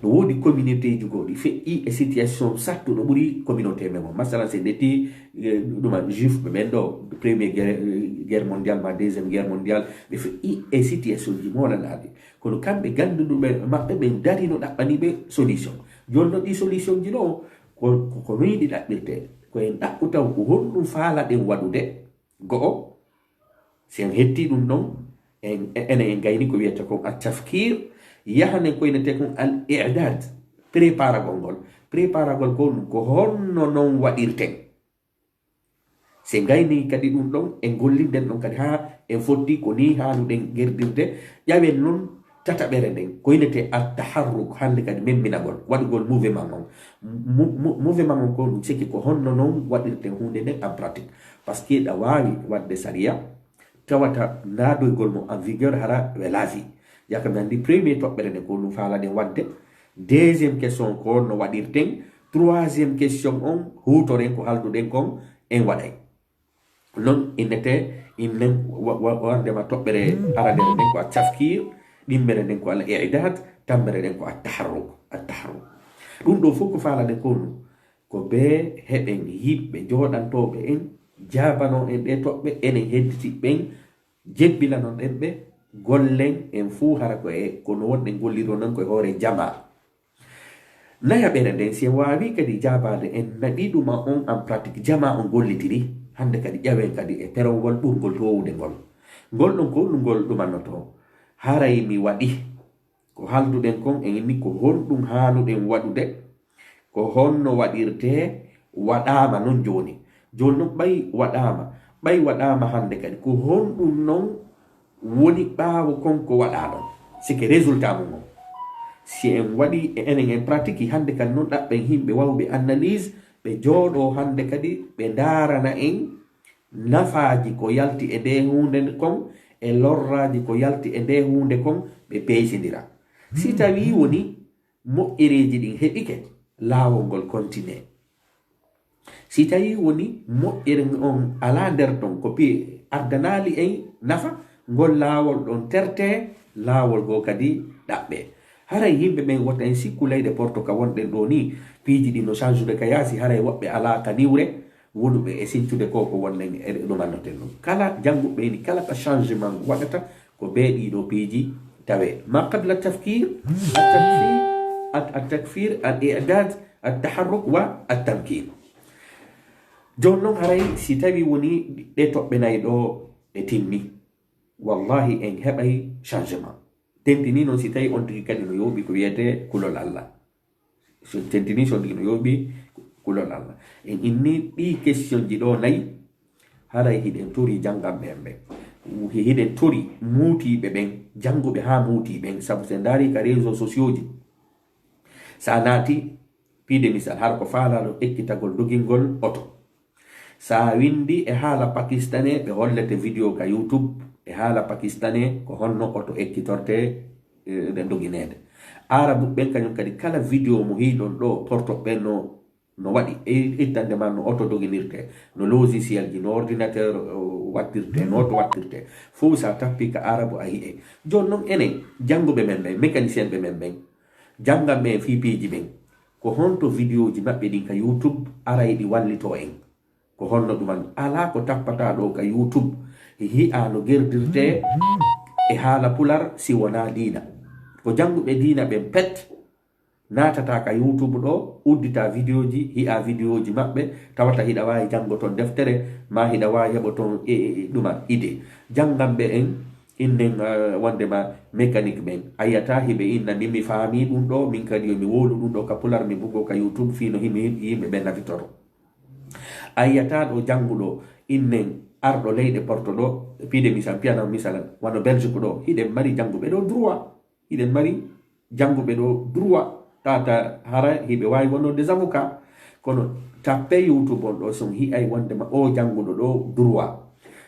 No woodi communauté ji goo ɗi feƴƴi e situation sattuɗo ɓuri communauté men on. Masalan, si en ƴetti, eh, ɗuma juif ɓe ɓen ɗo, première guerre, guerre mondiale, ma deuxième guerre mondiale, ɓe feƴƴi e situation ji moolanaaɗi. Kono kamɓe gannduɗuɓe maɓɓe ɓen darino ɗaɓɓani ɓe solution. Jooni non ɗi solution ji ɗo, ko, ko, ko no yiɗi ɗaɓɓirte. Ko en ɗaɓɓu taw ko honɗum faalaɗen waɗude, go'o, si en hetti ɗum ɗon, en, e-, enen en gayni ko wiyata kon at-tafkir, yahanen ko innetee kon al-i'dad, préparagol ngol. Préparagol ko ɗum, ko honno non waɗirten? Si en gayni kadi ɗum ɗon, en gollinden ɗon kadi haa en fotti ko nii haanuɗen gerdirde, ƴawen non tataɓere nden, ko innetee at-taharruk, hannde kadi memminagol, waɗugol mouvement on. Mo-, mo-, mouvement on ko ɗum siki ko honno non waɗirten huunde nden en pratique. Parce que ɗa waawi waɗde sariya, tawata naadoygol mo en vigueur hara welaaji. Jaka mi anndi premier toɓɓere nden ko ɗum faalaɗen waɗde. Deuxième question ko honno waɗirten. Troisième question on huutoren ko haalduɗen kon en waɗay. Non innetee, innen wa-, wa-, wardema toɓɓere aranere nden ko at-tafkir, ɗimmere nden ko al-i'dad, tammere nden ko at-taharruk, at-taharruk. Ɗum ɗo fof ko faalaɗen ko ɗum, ko bee heɓen yimɓe jooɗantooɓe en, jaabanoo en ɗee toɓɓe, enen hedditi ɓen, jebbilanon ɗen ɓe, gollen en fuu hara ko e, kono wonɗen golliroo non ko e hoore jamaa. Nayaɓere nden, si en waawii kadi jaabaade, en naɓii ɗum on en pratique, jamaa on gollitiri, hannde kadi ƴawen kadi e perowol ɓurngol toowude ngol. Ngol ɗon ko ngol ɗumannotoo. Haray mi waɗi. Ko haalduɗen kon, en inni ko honɗum haanuɗen waɗude, ko honno waɗirtee, waɗaama non jooni. Jooni non ɓay waɗaama, ɓay waɗaama hannde kadi, ko honɗum non woni ɓaawo kon ko waɗaa ɗon. C'est que résultat mum on. Si en waɗi e enen en pratique hannde kadi noon, ɗaɓɓen yimɓe wawɓe analyse, ɓe jooɗo hannde kadi ɓe ndaarana en nafaaji ko yalti e nde huunde kon e lorraaji ko yalti e nde huunde kon, ɓe peysindira. Si tawi woni moƴƴereeji ɗin heɓike, laawol ngol continue. Si tawi woni moƴƴere on alaa nder ton, ko piye ardanaali en nafa, ngol laawol ɗon terte, laawol goo kadi ɗaɓɓe. Haray yimɓe ɓen wota en sikku leyɗe Porto ka wonɗen ɗoo nii, piiji ɗi no change-ude ka yaasi, haray woɓɓe alaa ka niwre, wonuɓe e sincude ko ko wonɗen e ɗumannoten ɗum. Kala jannguɓe ni, kala ka changement waɗata, ko bee ɗii ɗoo piiji tawee. Ma qabla tafkir, at-takfir, at-, at-takfir, al-i'dad, at-taharruk wa at-tamkin. Jooni noon haray si tawi woni ɗe toɓɓe nayi ɗoo ɗe timmi, wallahi en heɓay changement. Tentini noon si tawi on tigi kadi no yooɓi ko wiyetee kulol Allah. So tentini so on tigi no yooɓi kulol Allah. En inni ɗii question ji ɗoo nayi, haray hiɗen tori jannganɓe en ɓen. Hiɗen tori muutiiɓe ɓen, jannguɓe haa muutii ɓen, sabu si en ndaari ka réseaux sociaux ji, sa naati, piide misal, hara ko faalaaɗo ekkitagol dogingol oto. Sa winndi e haala pakistanee, ɓe hollete vidéo ka YouTube e haala pakistanee, ko honno oto ekkitortee, eh, ɗe dogineede. Arabu ɓen kañum kadi, kala vidéo mo hiiɗon ɗoo, Porto ɓen no, no waɗi e ittande ma no oto doginirtee, no logiciel ji, no ordinateur, o, wattirtee, no oto wattirtee. Fow sa tappii ka Arabu a yi'ay. Jooni noon enen, jannguɓe men ɓen, mécanicien ɓe men ɓen, jannganɓe en fii piiji ɓen, ko honto vidéo ji maɓɓe ɗin ka YouTube aray ɗi wallitoo en? Ko honno ɗuman? Alaa ko tappataa ɗoo ka YouTube, hi'aa no gerdirtee e haala pular si wonaa diina. Ko jannguɓe diina ɓen pet naatataa ka YouTube ɗoo, udditaa vidéo ji, hi'aa vidéo ji maɓɓe, tawata hiɗa waawi janngo ton deftere, maa hiɗa waawi heɓo ton e, e, e, ɗuma idée. Jannganɓe en, innen, eh, wonndema mécanique ɓen. A yi'ataa hiɓe inna, "Min mi faamii ɗum ɗoo, min kadi yo mi wowlu ɗum ɗoo ka pular, mi bugoo ka YouTube fii no himi yimɓe ɓen nafitoro." A yi'ataa ɗoo jannguɗo innen arɗo leyɗe Porto ɗoo, piide misal, piyanam misalan, wano Belgique ɗoo, hiɗen mari jannguɓe ɗoo droit. Hiɗen mari jannguɓe ɗoo droit, tata hara hiɓe waawi wonno des avocats. Kono tappe YouTube on ɗoo, son hi'ay wonndema oo jannguɗo ɗoo droit.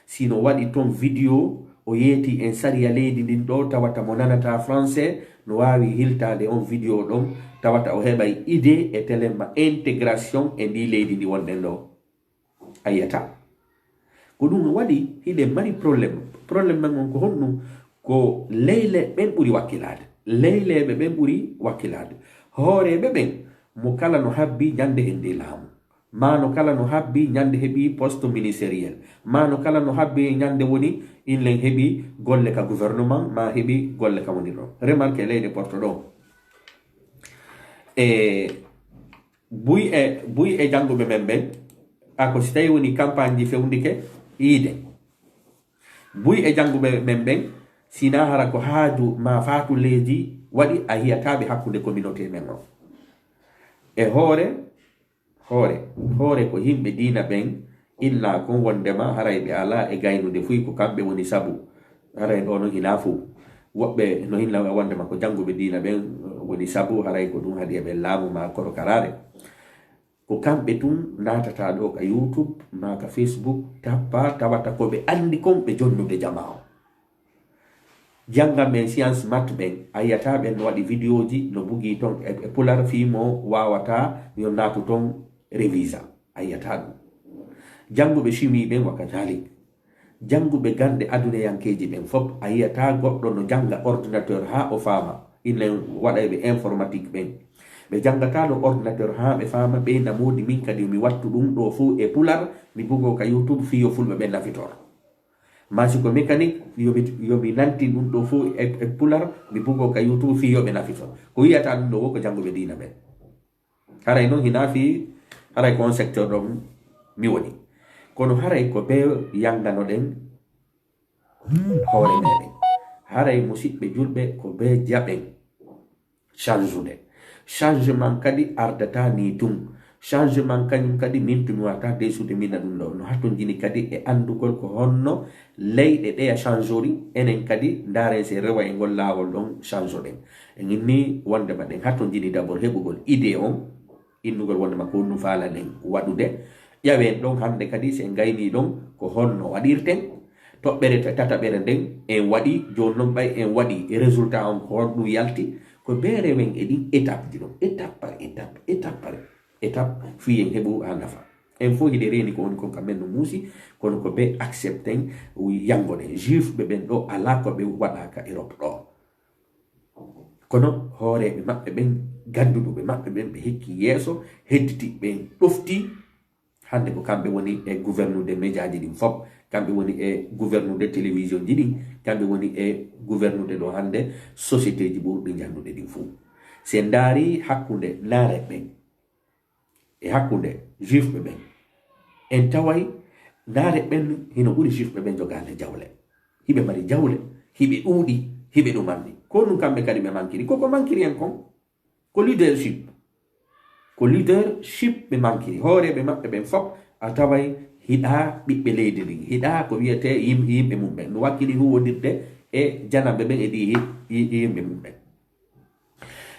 Si no waɗi ton vidéo, o yeetii en sariya leydi ndin ɗoo, tawata mo nanataa français, no waawi hiltaade on vidéo ɗon, tawata o heɓay idée e telemma intégration e ndii leydi ndi wonɗen ɗoo. A yi'ataa. Ko ɗum waɗi hiɗen mari problème. Problème men on ko honɗum? Ko leyle ɓen ɓuri wakkilaade. Leyleeɓe ɓen ɓuri wakkilaade. Hooreeɓe ɓen, mo kala no habbi ñande heɓi laamu. Maa no kala no habbi ñande heɓi poste ministériel. Maa no kala no habbi ñande woni inlen heɓi golle ka gouvernement, maa heɓi golle ka woni ɗon. Remarque leyɗe Porto ɗon. E buy e, buy e jannguɓe men ɓen, a ko si tawi woni campagne ji fewndike, yiide. Buy e jannguɓe men ɓen, si na hara ko haaju ma faatulleeji waɗi, a yi'ataa ɓe hakkunde communauté men on. E hoore, hoore, hoore ko yimɓe diina ɓen inna kon wonndema haray ɓe alaa e gaynude fuy ko kamɓe woni sabu. Haray ɗoo non hinaa fow. Woɓɓe no hinna wonndema ko jannguɓe diina ɓen woni sabu, haray ko ɗum haɗi e ɓe laamu maa korokaraare. Ko kamɓe tun naatata ɗoo ka YouTube maa ka Facebook, tappa, tawata ko ɓe anndi kon ɓe jonnude jamaa on. Jannganɓe en science maths ɓen, a yi'ataa ɓen no waɗi vidéoji, no bugii ton e, e pular fii mo waawataa yo naatu ton révisa. A yi'ataa ɗum. Jannguɓe chimie ɓen wa kadalik. Jannguɓe ganɗe adunayankeeji ɓen fop, a yi'ataa goɗɗo no jannga ordinateur haa o faama. Innen waɗayɓe informatique ɓen. Ɓe janngataa ɗo ordinateur haa ɓe faama, ɓe na moodi min kadi yo mi wattu ɗum ɗoo fow e pular, mi bugoo ka YouTube fii yo fulɓe ɓen nafitor. Maa si ko mécanique, yo mi, yo mi nantin ɗum ɗoo fow e, e pular, mi bugoo ka YouTube fii yo ɓe nafitor. Ko yi'ataa ɗum ɗoo wo ko jannguɓe diina ɓen. Haray non hinaa fii, haray ko on secteur ɗon mi woni. Kono haray ko bee yannganoɗen hoore meɗen. Haray musiɓɓe julɓe ko bee jaɓen change-ude. Changement kadi ardataa nii tun. Changement kañum kadi min tumi wata desude mina ɗum ɗo no hatonjini kadi e anndugol ko honno leyɗe ɗeya changeori, enen kadi ndaaren se rewa e ngol laawol ɗon changeoɗen. En inni wondema ɗen hatonjini d'abord heɓugol idée on innugol wondema ko ɗum faalaɗen waɗude. Ƴawen ɗon hannde kadi se en gayni ɗon ko honno waɗirten. Toɓɓere tataɓere nden en waɗi, jooni noon ɓay en waɗi résultat on ko honɗum yalti. Ko beere men e ɗin étape ji ɗon, étape par étape, étape par étape, fii en heɓu ha nafa. En fof hiɗe reeni ko woni kon ka men no muusi, kono ko ɓe accepten yangoɗen. Juif ɓe ɓen ɗo alaa ko ɓe waɗa ka Europe ɗo. Kono hooreeɓe maɓɓe ɓen, gannduɗuɓe maɓɓe ɓen, ɓe hekki yeeso, hedditi ɓen ɗofti. Hannde ko kamɓe woni e gouvernude médiaji ɗin fof, kamɓe woni e gouvernude télévision ji ɗin, kamɓe woni e gouvernude ɗo hannde société ji ɓurɗi ñanndude ɗin fof. Se ndaari hakkunde naare ɓen e hakkunde juifɓe ɓen, en taway naare ɓen hino ɓuri juifɓe ɓen jogaade jawle. Hiɓe mari jawle, hiɓe ɗuuɗi, hiɓe ɗumanni. Ko ɗum kamɓe kadi ɓe mankiri. Koko mankiri en kon? Ko leadership. Ko leadership ɓe mankiri. Hooreeɓe maɓɓe ɓen fof a taway hiɗa ɓiɓɓe leydi ndin. Hiɗa ko wiyetee yim-, yimɓe mum ɓen. No wakkili huwondirde e jananɓe ɓen e ɗi yim-, ɗi yimɓe mum ɓen.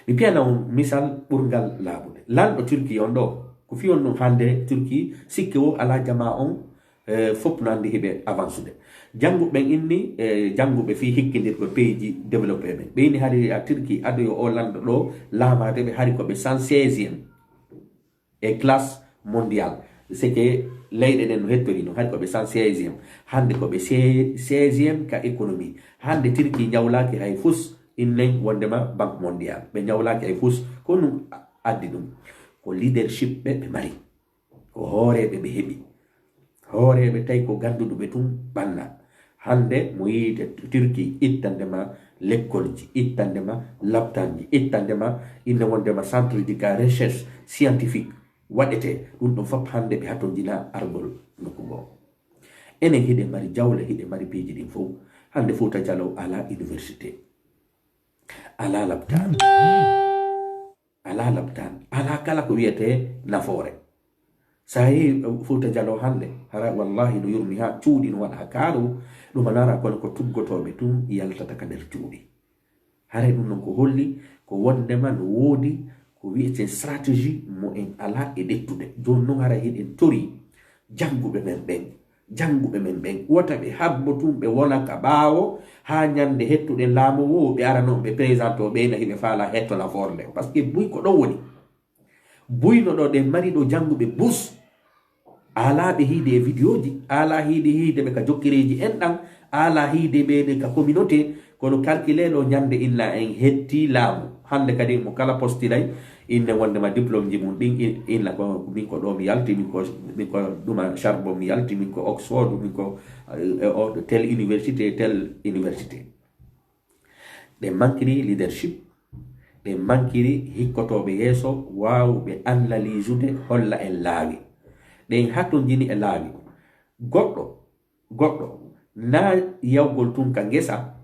Mi piyana on misal ɓurngal laaɓude. Lanɗo Turki on ɗo, ko fii on ɗum hannde Turki, sikke o alaa jamaa on, eh, fof no anndi hiɓe avancude. Jannguɓe ɓen inni, eh, jannguɓe fii hikkindirgol pays ji développé ɓen. Ɓe inni hari a Turki adoyo o lanɗo ɗo laamaade ɓe hari ko ɓe cent seizième e classe mondiale. C'est que leyɗe ɗen no hettori no hari ko ɓe cent seizième. Hannde ko ɓe se-, seizième ka économie. Hannde Turki ñawlaaki hay fus innen wondema Banque Mondiale. Ɓe ñawlaaki hay fus. Ko ɗum a-, addi ɗum. Ko leadership ɓe ɓe mari. Ko hooreeɓe ɓe heɓi. Hooreeɓe tawi ko gannduɗuɓe tun ɓanna. Hannde mo yiite Turki ittande ma lekkolji, ittande ma laptanji, ittande ma inne wondema centre ji ka recherche scientifique waɗete. Ɗum ɗon fof hannde ɓe hatonjina argol nokku goo. Enen hiɗe mari jawle, hiɗe mari piiji ɗin fof. Hannde Fuuta Jaloo alaa université, alaa laptaan, alaa laptaan, alaa kala ko wiyetee nafoore. Sa yehi, eh, Fuuta Jaloo hannde, hara wallahi no yurmi haa cuuɗi no waɗa kaaru, ɗum a nara kono ko tuggotooɓe tun yaltata ka nder cuuɗi. Haray ɗum non ko holli ko wondema no woodi ko wiyetee stratégie mo en alaa e ƴettude. Jooni non haray hiɗen tori jannguɓe men ɓen, jannguɓe men ɓen, wota ɓe habbo tun ɓe wona ka ɓaawo haa ñande hettuɗen laamu woo, ɓe ara non ɓe présente o ɓeyna hiɓe faala hetto nafoore nden. Parce que buy ko ɗon woni. Buy no ɗo ɗen mari ɗo jannguɓe bus. Alaa ɓe hiide e vidéo ji, alaa hiide hiide ɓe ka jokkereeji enɗan, alaa hiide ɓe ka communauté, kono calculé ɗo ñande inna en hetti laamu. Hannde kadi mo kala postilay, inne wondema diplôme ji mum ɗin, in-, inna ko min ko ɗo mi yalti, min ko, min ko ɗuma Charbon mi yalti, min ko Oxford, min ko, eh, o, tel université, tel université. Ɗen mankiri leadership, ɗen mankiri hikkotooɓe yeeso waawuɓe analysude holla en laawi. Ɗen hatonjini e laawi. Goɗɗo, goɗɗo, naa yawgol tun ka ngesa,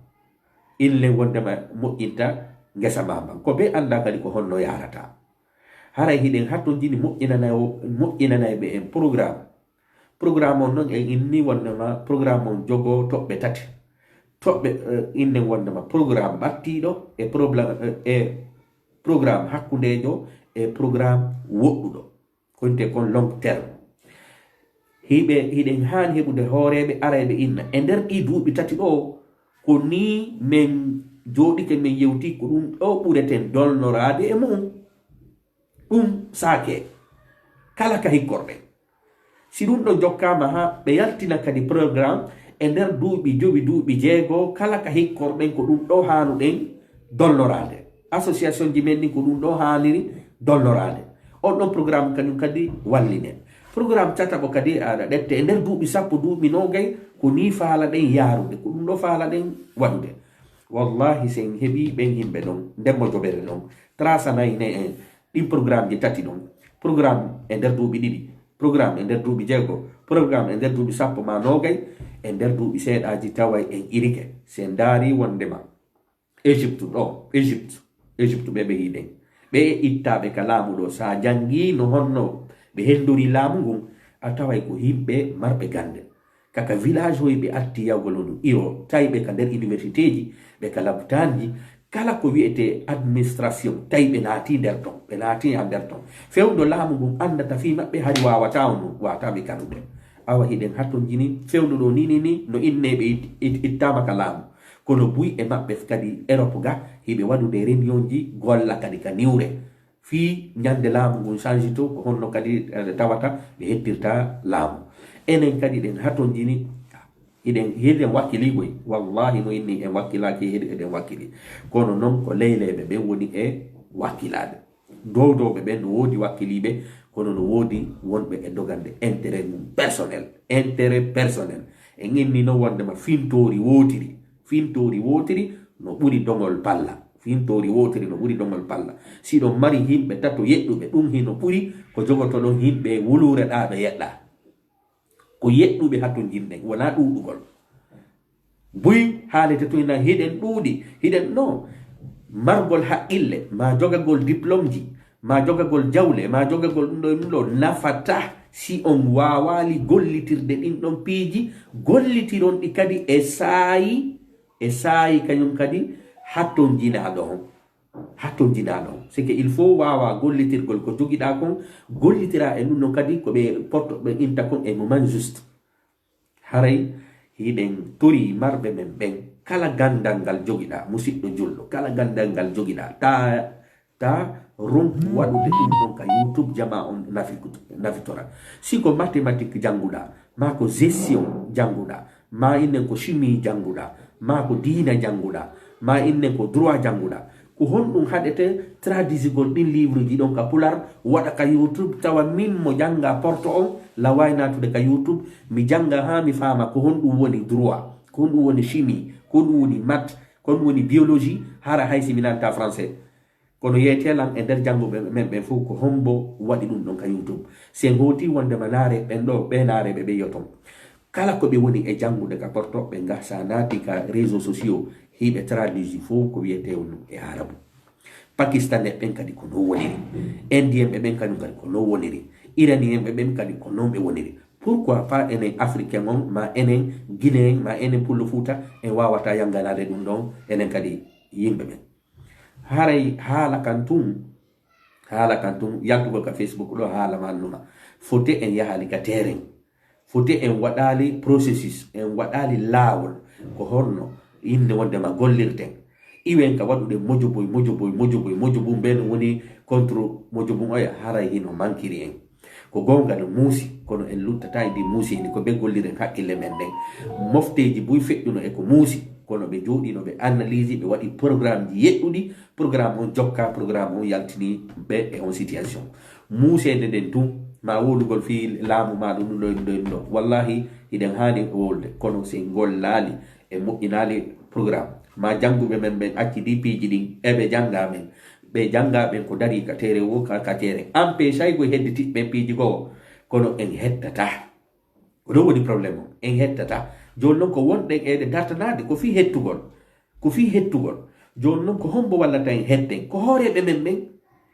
inne wondema moƴƴinta ngesa ma mban. Ko ɓe annda kadi ko honno yaarata. Haray hiɗen hatonjini moƴƴinanay-, moƴƴinanayɓe en programme. Programme on non en inni wondema programme on jogoo toɓɓe tati. Toɓɓe, eh, innen wondema programme ɓattiiɗo e problème, eh, e programme hakkundeejo e programme woɗɗuɗo. Ko wiyetee kon long terme. Hiɓe, hiɗen haani heɓude hooreeɓe arayɓe inna. E nder ɗii duuɓi tati ɗoo, ko nii men jooɗike men yewti ko ɗum ɗoo ɓureten dolnoraade e mum. Ɗum saakee kala ka hikkorɗen. Si ɗum ɗo jokkaama haa ɓe yaltina kadi programme e nder duuɓi jowi, duuɓi jeego, kala ka hikkorɗen ko ɗum ɗo haanuɗen dolnoraade. Association ji men ɗin ko ɗum ɗo haaniri dolnoraade. On ɗon programme kañum kadi walline. Programme tataɓo kadi aɗa ƴette e nder duuɓi sappo, duuɓi noogay, ko nii faalaɗen yaarude, ko ɗum ɗo faalaɗen waɗude. Wallahi, si en heɓii ɓen yimɓe ɗon, nden mo jobere ɗon, trasanayne en ɗin programme ji tati ɗon, programme e nder duuɓi ɗiɗi, programme e nder duuɓi jeego, programme e nder duuɓi sappo ma noogay, e nder duuɓi seeɗaaji taway en irike. Si en ndaari wondema Égypte ɗo, Égypte, Égypte ɓe ɓe hiɗen. Ɓe ittaaɓe ka laamu ɗo, sa janngi no honno Ɓe henndori laamu ngun, a taway ko yimɓe marɓe gannde. Kaka village hoy ɓe atti yawgol hono iro, tawi ɓe ka nder universitéji, ɓe ka lapitanji, kala ko wiyetee administration, tawi ɓe naati nder ton, ɓe naati haa nder ton. Fewndo laamu ngun anndata fii maɓɓe, hari waawata on ɗum, waawata ɓe kanude. Awa hiɗen hatonjini, fewndo ɗo ni, ni, ni, no innee ɓe it-, it-, ittaama ka laamu. Kono buy e maɓɓe kadi Europe ga, hiɓe waɗude réunionji, golla kadi ka niwre. Fii ñande laamu ngun sanjito, ko honno kadi, eh, tawata ɓe hettirta laamu. Enen kadi ɗen hatonjini, hiɗen, hiɗen wakkili koy. Wallahi no inni en wakkilaaki, hiɗen, eɗen wakkili. Kono non ko leyleeɓe ɓen woni e wakkilaade. Dowdowɓe ɓen no woodi wakkiliiɓe, kono no woodi wonɓe e dogande intérêt mum personnel. Intérêt personnel. En inni non wondema fintoori wootiri. Fintoori wootiri no ɓuri dogol palla. Fintoori wootiri no ɓuri dogol palla. Si ɗon mari yimɓe tato yeɗɗuɓe, ɗum hino ɓuri ko jogotoɗon yimɓe wuluure ɗaa ɓe yeɗɗa. Ko yeɗɗuɓe hatonjinɗen, wonaa ɗuuɗugol. Buy haalete tun ina hiɗen ɗuuɗi, hiɗen no margol haqqille, ma jogagol diplômeji, ma jogagol jawle, ma jogagol ɗum ɗo, ɗum ɗo nafata si on waawaali gollitirde ɗin ɗon piiji, gollitiron ɗi kadi e saayi, e saayi kañum kadi hattonjinaaɗo on. Hattonjinaaɗo on. C'est que il faut waawa gollitirgol ko jogiɗaa kon, gollitira e ɗum ɗon kadi ko ɓe porto, ɓe inta kon e moment juste. Haray hiɗen tori marɓe men ɓen, kala ganndal ngal jogiɗaa, musiɗɗo julɗo, kala ganndal ngal jogiɗaa, ta, ta ronku waɗude ɗum ɗon ka YouTube, jama on nafi-, nafitora. Si ko mathématique jannguɗaa, ma ko gestion jannguɗaa, ma innen ko chimie jannguɗaa, ma ko diina jannguɗaa, ma innen ko droit jannguɗaa, ko honɗum haɗete traduisigol ɗin livre ji ɗon ka pular, waɗa ka YouTube, tawa min mo jannga porto on, laway naatude ka YouTube, mi jannga haa mi faama ko honɗum woni droit, ko honɗum woni chimie, ko honɗum woni maths, ko honɗum woni biologie, hara hay si mi nanta français. Kono yeetee lan e nder jannguɓe men ɓen fow ko hombo waɗi ɗum ɗon ka YouTube. Si en hooti wondema naare ɓen ɗo, ɓe naareɓe ɓe yoton. Kala ko ɓe woni e janngude ka porto, ɓe nga sa naati ka réseaux sociaux, hiɓe traduisi fow ko wiyetee on ɗum e Arabu. Pakistanais ɓen kadi ko non woniri. Indien ɓe ɓen kadi kadi ko non woniri. Iranien ɓe ɓen kadi ko non ɓe woniri. Pourquoi pas enen Africain on, ma enen Guinéen, ma enen Pullo Fuuta, en waawata yannganaade ɗum ɗon, enen kadi yimɓe ɓen? Haray haala kan tun, haala kan tun, yaltugol ka Facebook ɗo haala mannuma. Fote en yahaali ka terrain. Fote en waɗaali processus, en waɗaali laawol. Ko honno innde wondema gollirten? Iwen ka waɗude mojoboy, mojoboy, mojoboy, mojobum ɓen woni contre mojobum oya, haray hino mankiri en. Ko goonga no muusi, kono en luttataa e ndi muusi ndi, ko ɓe golliren hakkille men nden. Mofteeji buy feƴƴuno e ko muusi, kono ɓe jooɗiino, ɓe analyse, ɓe waɗi programmeji yeɗɗuɗi, programme on jokka, programme on yaltini ɓe e on situation. Muuseende nden tun, ma wowlugol fii laamu ma ɗum ɗo, ɗum ɗo, ɗum ɗo. Wallahi, hiɗen haani wowlude, kono si en gollaali, en moƴƴinaali programme, ma jannguɓe men ɓen acci ɗi piiji ɗin, eɓe jannga men. Ɓe jannga ɓen ko darii ka teere wo, ka, ka teere. Empêche ay ko hedditiiɓe ɓen piiji goo, kono en hettataa. Ko ɗon woni problème o, en hettataa. Jooni non ko wonɗen e ɗe dartanaade, ko fii hettugol. Ko fii hettugol. Jooni non ko hombo wallata en hetten? Ko hooreeɓe men ɓen.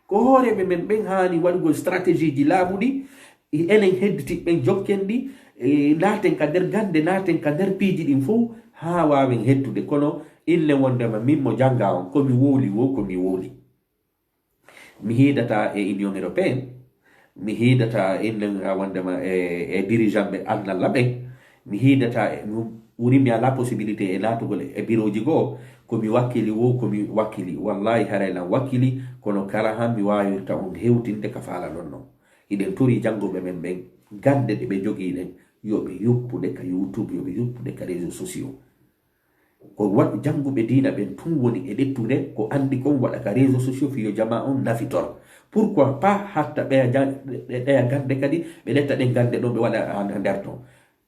Ko hooreeɓe men ɓen haani waɗugol stratégie ji laaɓuɗi, e enen hedditiiɓe ɓen jokken ɗi, e naaten ka nder gannde, naaten ka nder piiji ɗin fow, haa waawen hettude. Kono inne wondema min mo jannga on, ko mi wowli wo, ko mi wowli. Mi hiidataa e Union Européenne, mi hiidataa innen a wondema e, e dirigeant ɓe annalla ɓen, mi hiidataa e, mi ɓuri mi ala possibilité e naatugol e biroji goo, ko mi wakkili wo, ko mi wakkili. Wallahi haray lan wakkili, kono kala han mi waawirta on hewtinde ka faala non non. Hiɗen tori jannguɓe men ɓen, gannde ɗe ɓe jogii ɗen, yo ɓe yoppude ka YouTube, yo ɓe yoppude ka réseaux sociaux. Ko waɗ-, jannguɓe diina ɓen tun woni e ɗettude ko anndi kon waɗa ka réseaux sociaux fii yo jamaa on nafitor. Pourquoi pas hatta ɓeya jan-, ɓe-, ɓeya gannde kadi, ɓe ɗetta ɗen gannde ɗon ɓe waɗa a, a nder ton.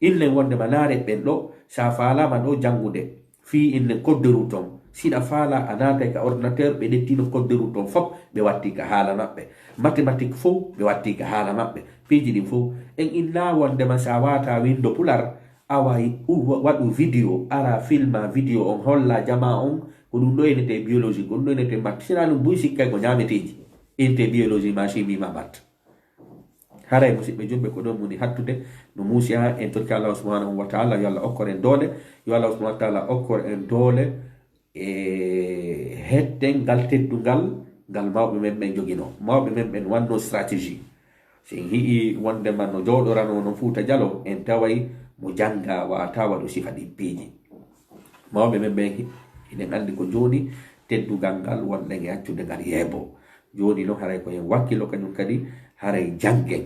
Innen wondema naare ɓen ɗo, sa faalaama ɗo janngude fii innen code de route on, siɗa faala a naatay ka ordinateur, ɓe ɗettino code de route on fop, ɓe watti ka haala maɓɓe. Mathématique fow, ɓe watti ka haala maɓɓe. Piiji ɗin fow, en inna wondema sa waata winndo pular, awa, u-, wa-, waɗu vidéo, ara filma vidéo on, holla jamaa on, ko ɗum ɗo enete biologie, ko ɗum ɗo enete maths. Sina ɗum buy sikkay ko ñaameteeji, inte biologie ma chimie ma maths. Haray, musidɓe julɓe, ko ɗon woni hattude no muusi haa en torki Allah subhanahu wa ta'ala, yo Allah okkor en doole, yo Allah subhanahu wa ta'ala okkor en doole e hetten ngal teddungal ngal mawɓe men ɓen joginoo. Mawɓe men ɓen wannoo stratégie. Si en hi'i wondema no jooɗoranoo non Fuuta Jaloo, en taway mo janngaa waawataa waɗu sifa ɗin piiji. Mawɓe men ɓen hi-, hiɗen anndi ko jooni teddungal ngal wonɗen e accude ngal yeeboo. Jooni non haray ko en wakkilo kañum kadi, haray janngen.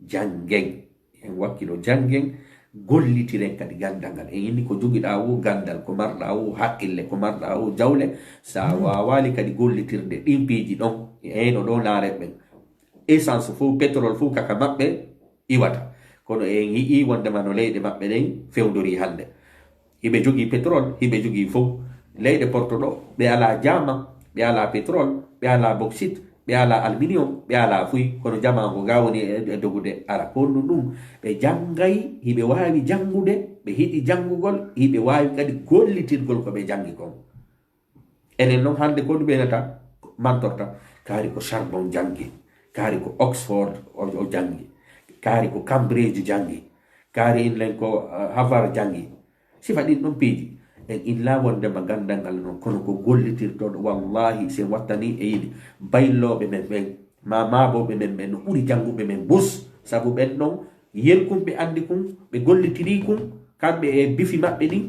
Janngen. En wakkilo janngen, gollitiren kadi ganndal ngal. En inni ko jogiɗaa woo ganndal, ko marɗaa woo haqqille, ko marɗaa woo jawle, sa waawaali kadi gollitirde ɗin piiji ɗon, e eyno ɗoo naare ɓen. Essence fof, pétrole fof kaka maɓɓe iwata. Kono en yi'ii wondema no leyɗe maɓɓe ɗen fewndori hannde. Hiɓe jogii pétrole, hiɓe jogii fof. Leyɗe Porto ɗo, ɓe alaa jaaman, ɓe alaa pétrole, ɓe alaa bauxite, ɓe alaa aluminium, ɓe alaa fuy. Kono jamaa ngo gaa woni e, e dogude ara. Ko honɗum ɗum? Ɓe janngay, hiɓe waawi janngude, ɓe hiɗi janngugol, hiɓe waawi kadi gollitirgol ko ɓe janngi kon. Enen non hannde ko ɗum ɓe nata, mantorta, kaari ko Charbon janngi, kaari ko Oxford o, o janngi, kaari ko Cambridge janngi, kaari inlen ko, eh, Harvard janngi. Sifa ɗin ɗon piiji. En innaa wondema ganndal ngal non, kono ko gollitirtoɗo, wallahi, si en wattanii e yiɗi, baylooɓe men ɓen, ma maabooɓe men ɓen, no ɓuri jannguɓe men bus. Sabu ɓen non, yel kun ɓe anndi kun, ɓe gollitirii kun, kamɓe e bifi maɓɓe ɗin,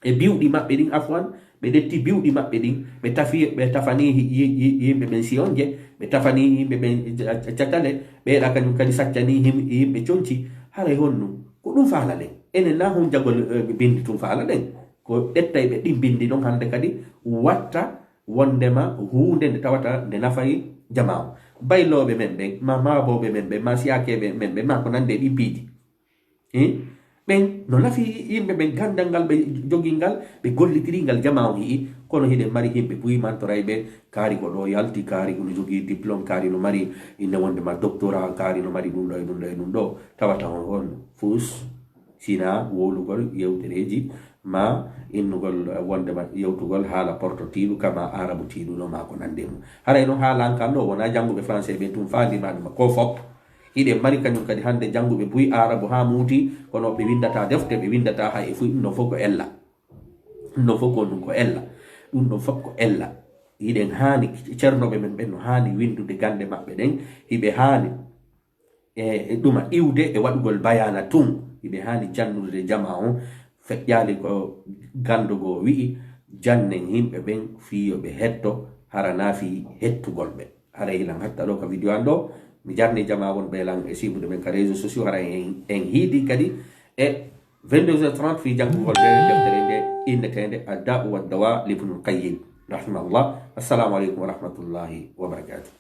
e biwɗi maɓɓe ɗin, afwan, ɓe ƴetti biwɗi maɓɓe ɗin, ɓe tafi, ɓe tafanii hi-, yi-, yi-, yimɓe ɓen siyonje, ɓe tafanii yimɓe ɓen ca-, ca-, catale, ɓe ɗa kañum kadi saccanii him-, yimɓe conci. Haray honɗum? Ko ɗum faalaɗen. Enen na hunjagol, eh, binndi tun faalaɗen. Ko ƴettayɓe ɗin binndi ɗon hannde kadi watta wondema huunde nde tawata nde nafay jamaa on. Baylooɓe men ɓen, ma maabooɓe men ɓen, ma siyaakeeɓe men ɓen, ma ko nandi e ɗin piiji. Eh? Ɓen no nafi yimɓe ɓen, ganndal ngal ɓe jogii ngal, ɓe gollitirii ngal, jamaa on yi'i, kono hiɗen mari yimɓe buy mantorayɓe, kaari ko ɗo yalti, kaari ko no jogii diplôme, kaari no mari inne wondema doctorat, kaari no mari ɗum ɗo e ɗum ɗo e ɗum ɗo, tawata on, on fus sina wowlugol yewtereeji, ma innugol, eh, wondema yewtugol haala porto tiiɗu, kama arabu tiiɗu no, ma ko nandi e mum. Haray non haalan kan ɗo, wona jannguɓe français ɓen tun faandiima ɗum ko fop. Hiɗen mari kañum kadi hannde jannguɓe buy aarabu haa muuti, kono ɓe winndataa defte, ɓe winndataa hay e fuy, ɗum ɗon fof ko ella. Ɗum ɗon fof ko, ɗum ko ella. Ɗum ɗon fof ko ella. Hiɗen haani, ceernooɓe men ɓen no haani winndude gannde maɓɓe ɗen, hiɓe haani e, e ɗuma iwde e waɗugol bayaana tun, hiɓe haani jannude jamaa on. Feƴƴaali ko ganndo goo wi'i, jannen yimɓe ɓen fii yo ɓe hetto, hara na fii hettugol ɓe. Haray hilan hatta ɗo ka video an ɗo. Mi jarni jamaa wonɓe lan e siibude men ka réseaux sociaux, haray en, en hiidi kadi e vingt-deux heures trente fii janngugol nde deftere nde inneteende Adda'u wa Dawa, Ibnul Qayyim, rahimahullah. Assalamu aleykum wa rahmatullahi wa barakatuh.